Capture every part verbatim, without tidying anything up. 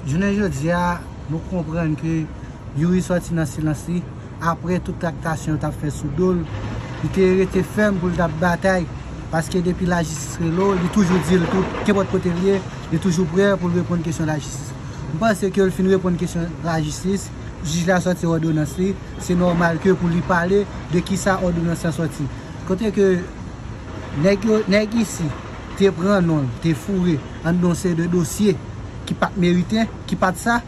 Jounen jodi a, nou konprann ke Youri sòti nan silans li, apre tout traktasyon yo t ap fè sou do l, li te rete fèm pou l t ap batay, paske depi lajistis rele w, li toujou di l tout, kenpòt kote l ye, li toujou prè pou l reponn kesyon lajistis. M panse ke l fin reponn kesyon lajistis, jij la sòti òdonans li, se nòmal ke pou li pale de kisa òdonans lan sòti. Kote ke nèg yo, nèg isi te pran non l, te foure anndan yon seri de dosye ki pa t merite, ki pa t sa,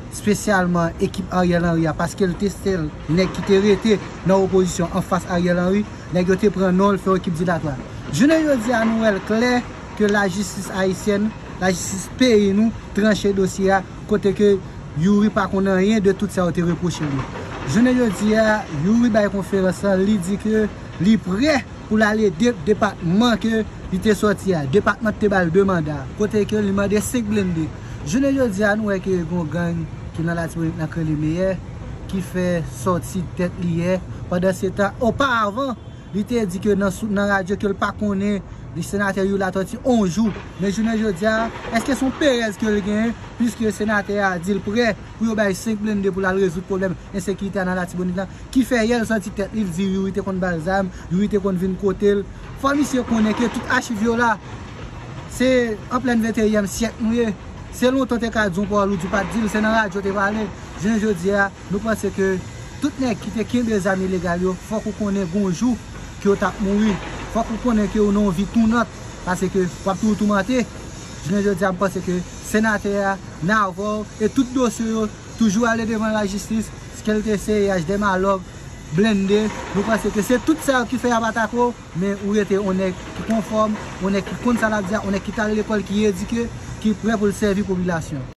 espesyalman ekip Ariel Henry a, paske l te sèl nèg ki te rete nan opozisyon anfas Ariel Henry, nèg yo te pran non l, fè yon ekip dilatwa. Jounen jodi a, nou wè l klè ke lajistis ayisyèn, lajistis peyi nou, tranche dosye a, kote ke Youri pa konn anyen de tout sa yo te repwoche li. Jounen jodi a, Youri bay konferans lan, li di ke li prè pou l al ede depatman ke li te sòti a, depatman ki te ba l de manda, kote ke li mande senk blende. Jounen jodi a, nou wè ke gen yon gang ki nan Latibonit nan k rele Meyè, ki fè sòti tèt li yè. Pandansetan, oparavan, li te di ke nan, sou, nan radyo ke l pa konnen li senatè Youri Latortue on jou. Men jounen jodi a, èske se yon perèz ke l genyen, piske senatè a di l prè pou yo bay senk blende pou l al rezoud pwoblèm ensekirite a nan Latibonit la, ki fè yè l sòti tèt li, l di Youri te konn ba l zam, Youri te konn vin kote l. Fò misye konnen ke tout achiv yo la, se an plèn venteyièm syèk nou ye. Se lontan te ka di yon pawòl ou di w pa t di l, se nan radyo te pale. Jounen jodi a, nou panse ke tout nèg ki te kenbe zam ilegal yo, fòk ou konnen gon jou ke yo t ap mouri. Fòk ou konnen ke yo nan yon vi tounant, paske w ap toujou toumante. Jounen jodi a, m panse ke senatè a, Navò e tout dosye yo toujou ale devan lajistis, ke l te C I H, de malòg, blende. Nou panse ke se tout sa yo ki fè y ap atake w, men ou rete yon nèg ki konfòm, yon nèg ki konn sa l ap di a, yon nèg ki t al lekòl, ki edike, ki prè pou l sèvi popilasyon.